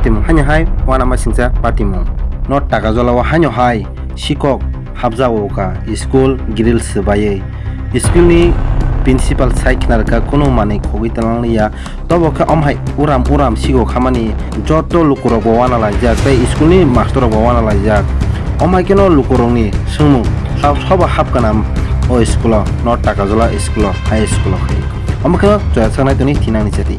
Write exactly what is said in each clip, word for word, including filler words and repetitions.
Patimung haino hai uanama singcha patimung. North Takajola o haino hai sikok hapjao kha school grill swbaiwi. School ni principal sai khna rwkha, kunu manwi khogwi twlang liya. Tobo khe omo hai uram uram sikok khamani joto lukurok bo uana laijak tei school ni master rok bo uana laijak. Omo hai kheno lukurokni swngmung, sabo hap kana o school o, North Takajola school o, high school o khai. Omo kheno choya saknai toni thinangni chati.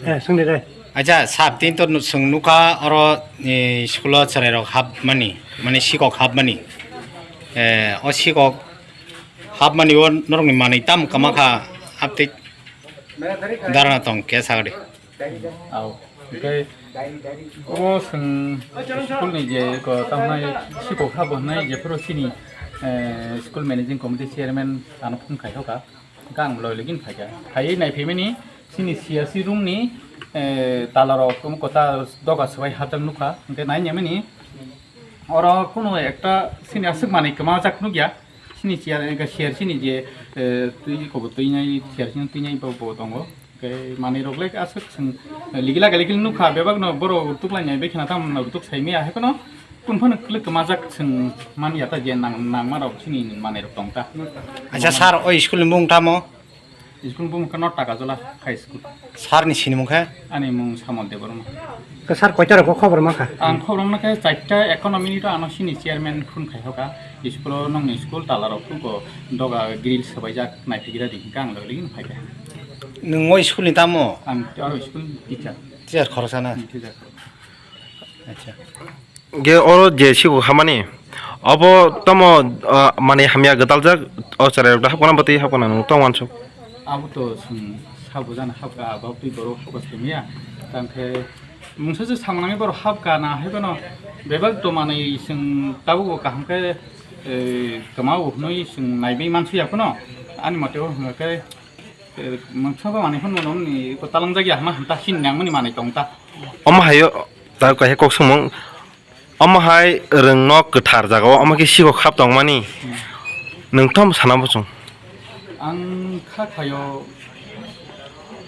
Eh, swngdi dai. Acha, sir, tini to nu-, chwng nukha oro, eh, school o chwrairok hapmani, mane sikok hapmani. Eh, o sikok hapmani o norokni manwi tamo kwma kha, haptwi dharana tong khe sagadi. Au, hwnkhe oro chwng school ni je ko tamnai sikok hap hwnai jephuru chini, eh, school managing committee chairman ano phone khai hoka. Hwnkhe ang loi login phaikha. Phaiwi naiphimani chini C R C room ni, eh, tala rok kwtal doga swbai hapjak nukha. Hwnkhe nai naimani oro kunu ekta chini aswk manwi kwmajak nukya. Chini chair, C R C ni je, eh, twi kobo twinai, C R C ni twinai bo, bo tongo. Hwnkhe manwi rok le aswk chwng, eh, ligila galikil nukha, bebak no borok rwtuk lainai bai khna tamo rwtuk saimaya hai phano. Kunu phano kwlwk kwmajak chwng manya ta je nang-, nangma rok chini manwi rok tong ta. Acha sir, o school ni mung tamo? School ni mung khe North Takajola High School. Sir ni sini mung khe? Ani mung Samol Debbarma. Khe sir, koita rok khobor mankha? Ang khobor mankha charta econo minute o ano chini chairman phone khai hoka. School o nongni school tala rok ko doga grill swbaijak naiphigra di hwnkhe ang login phaikha. Nwng o school ni tamo? Ang oro school teacher. Teacher khoroksa na? Hmm, teacher. Acha. Ge oro je sikok hamani, obo tamo, ah, mani hamya gwdaljak, o chwrairok da hapkana bwtwi hapkana nwng tong uansuk. Abo to chwng sabo jana hapka, abo twi borok hapka saimaya. Tangkhe mungsa se samnani borok hapka na hai bono bebak to manwi chwng tabuk bo kaham khe, eh, kwma o hwnwi chwng naiwi mansuya phano. Ani mote o hwnkhe, eh, mungsa ba manwi phano noni ko talangjak ya hwnma hwnta chini nangmani manwi tong ta. Omo hayo ta kaisa kok swngmung. Omo hai rwngno kwthar jagao omo khe sikok hap tongmani. Hmm. Nwng tamo sana muchung? Ang kha khaio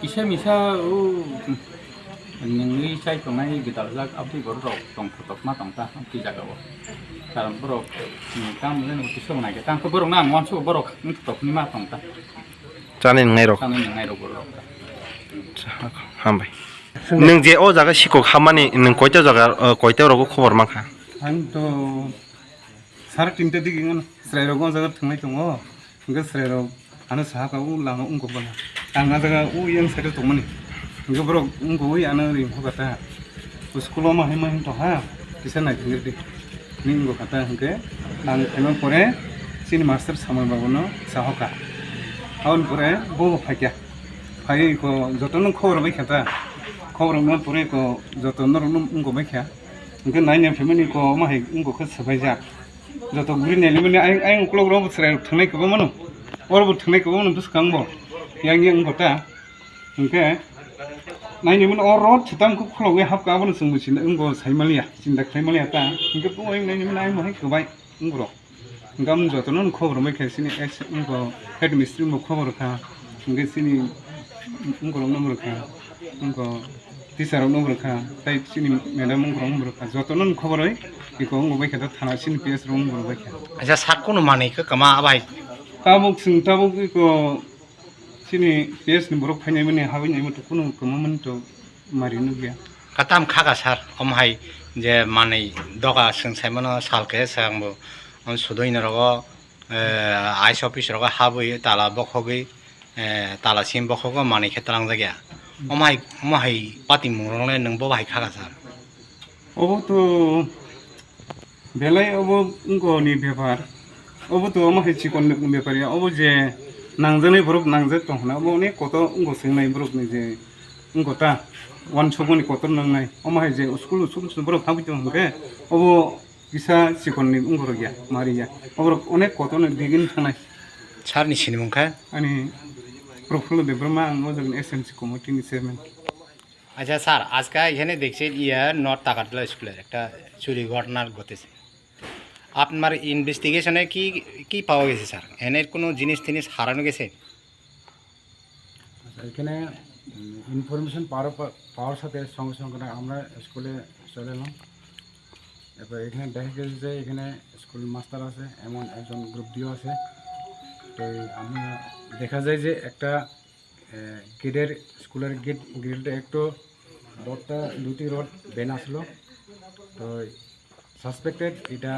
kisa misa o nwngwi chai tongnai gwdaljak aboni borok rok tong kotok ma tong ta aboni jagao. Karon borok, hmm, tamo jani kisa nai khe tang khe borok no ang uansuk borok wng kotok ni ma tong ta. Chani nwngnai rok. Chani nwngnai rok borok rok ta. Hambai. Nwng je o jaga sikok hamani nwng koita jaga, uh, koita rogo khobor mankha? Ang to sare tinta digi wngkha, chwrairok o jaga thwnglai tongo, hwnkhe chwrairok ano sahaka o lama wngkok bana. Ang a jaga o yang side o tongmani, hwnkhe borok wngkogwi ano ringkha ta. O school o ma hai ma hin tongkha, kisa naiphingri di. Hwnwi wngkha ta hwnkhe ang phaima pore chini master Samol babuno sahoka. Aboni pore bo phaikha. Phaiwi ko jotono khobor bai kha ta. Khobor wngma pore ko joto norokno wngkok bai kha. Hwnkhe naina phaimani ko omo hai wngkok khe swbaijak. Joto guri nailimani ayang, ayang ukulok rok bo chwrai rok thwngnai kwbangma no. Oro bo thwngnai kwbangma no bwskango bo. Yang yang wngkha ta. Hwnkhe nainimani o rot swtang khe khulogwi hapkha abono chwng bo sinda wngkha saimaliya. Chinta khlaimaliya ta. Hwnkhe bo ayang nainimani ayang bo hai kwbai wngkha rok. Hwnkhe amoni jotono khobor rwmai kha chini ex wngkha head mistri bo khobor rwkha, hwnkhe chini wngkorokno bo rwkha, wngkha teacher rokno bo rwkha, tei chini madam wngkorokno bo rwkha, jotono khobor rwi eko wngbo bai kha thana chini P S rok wngbo bai kha. Acha sak kunu manwi khe kwma abai? Tabuk chwng tabuk eko chini P S ni borok phainai mani habwi nai mani kunu kwma mani to mari nukya. Katam kha kha sir, omo hai je manwi doga chwng saimano sal khe swkang bo, omo sudui ni rogo, eh, I S office rogo habwi tala bokhogwi, eh, tala sim bokhogwi manwi khe twlang jakya. Omo hai, omo hai patimung rok le nwng bo hai kha kha sir? Obo to Belai obo wngkha ni bepar. Obo to omo hai chikon ni bepar ya. Obo je nangjaknai borok nangjak tong hwnna. Obo onek kotor wngkha swngnai borok ni je wngkha ta. Uansukmani kotor nangnai. Omo hai je school school borok habwi tong hwnkhe obo kisa chikon ni wngkha rok ya, mari ya. Oborok onek kotor ni digini thangnai. Sir ni sinimung khe? Ani প্রফুল্ল দেববর্মা, আমি ওজন এসএমসি কমিটির চেয়ারম্যান। আচ্ছা স্যার, আজকে এখানে দেখছি ইয়ে নর্থ তাকাতলা স্কুলের একটা চুরি ঘটনা ঘটেছে। আপনার ইনভেস্টিগেশনে কি, কি পাওয়া গেছে স্যার? এনের কোনো জিনিস টিনিস হারানো গেছে? আচ্ছা, এখানে ইনফরমেশন পাওয়ার পর, পাওয়ার সাথে সঙ্গে সঙ্গে আমরা স্কুলে চলে এলাম। এরপর এখানে দেখা গেছে যে এখানে স্কুল মাস্টার আছে, এমন একজন গ্রুপ ডিও আছে। তো আমরা দেখা যায় যে একটা গেটের, স্কুলের গেট গ্রিলটা একটু রডটা, দুটি রড বেন আসলো। তো সাসপেক্টেড এটা,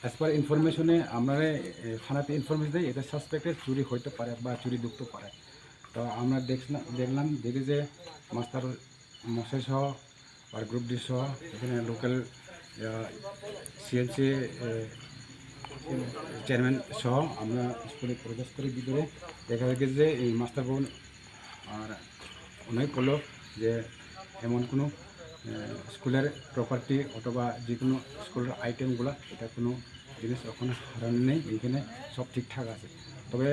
অ্যাজ পার ইনফরমেশনে আমরা থানাতে ইনফরমেশন দেয়, এটা সাসপেক্টেড চুরি হইতে পারে বা চুরি ঢুকতে পারে। তো আমরা দেখলাম, দেখলাম দেখি যে মাস্টার মশাই সহ আর গ্রুপ ডি সহ এখানে লোকাল সিএমসি চেয়ারম্যান সহ আমরা স্কুলে প্রবেশ করি ভিতরে। দেখা গেছে যে এই মাস্টার বোন আর অনেক হলো যে এমন কোনো স্কুলের প্রপার্টি অথবা যে কোনো স্কুলের আইটেমগুলো, এটা কোনো জিনিস ওখানে হারানো নেই, এখানে সব ঠিকঠাক আছে। তবে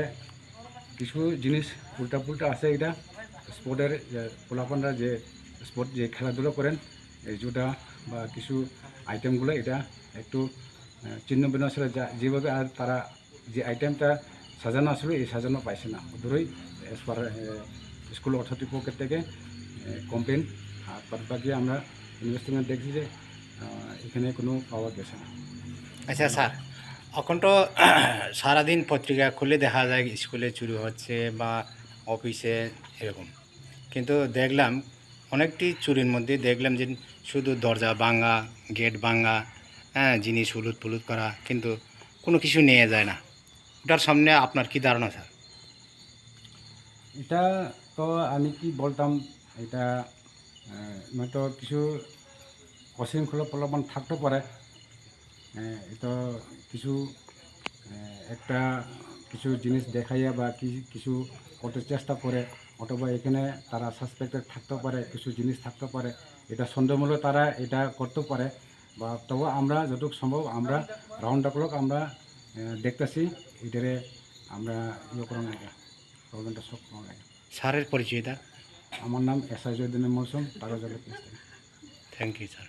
কিছু জিনিস উল্টাপুল্টা আছে। এটা স্পোর্টের, পোলাপানরা যে স্পোর্ট যে খেলাধুলা করেন, এই জুতা বা কিছু আইটেমগুলো এটা একটু ছিন্ন ভিন্ন আসলে, যা যেভাবে আর তারা যে আইটেমটা সাজানো আসলে এই সাজানো পাইছে না, অদূরই অ্যাজ পার স্কুল অথরিটির পক্ষ থেকে কমপ্লেন। আর বাদ বাকি আমরা ইনভেস্টিগেশন দেখছি যে এখানে কোনো পাওয়া গেছে না। আচ্ছা স্যার, এখন তো সারাদিন পত্রিকা খুলে দেখা যায় স্কুলে চুরি হচ্ছে বা অফিসে এরকম, কিন্তু দেখলাম অনেকটি চুরির মধ্যে দেখলাম যে শুধু দরজা ভাঙা, গেট ভাঙা, হ্যাঁ, জিনিস উলুট পুলুট করা, কিন্তু কোনো কিছু নিয়ে যায় না। ওটার সামনে আপনার কি ধারণা স্যার? এটা তো আমি কি বলতাম, এটা নয়তো কিছু অশৃঙ্খলা প্রলোভন থাকতে পারে। এ, তো কিছু এ, একটা কিছু জিনিস দেখাইয়া বা কি কিছু করতে চেষ্টা করে, অথবা এখানে তারা সাসপেক্টেড থাকতে পারে, কিছু জিনিস থাকতে পারে, এটা সন্দেহমূলক তারা এটা করতে পারে। বা তবু আমরা যতটুকু সম্ভব আমরা রাউন্ড দ্য ক্লক আমরা এ, দেখতেছি, এটারে আমরা ইয়ে করার লাগে, প্রবলেমটা সলভ করার লাগে। স্যারের পরিচয়টা? আমার নাম এসআই জয়দিনের মৌসুম, তারা জলের। Thank you sir.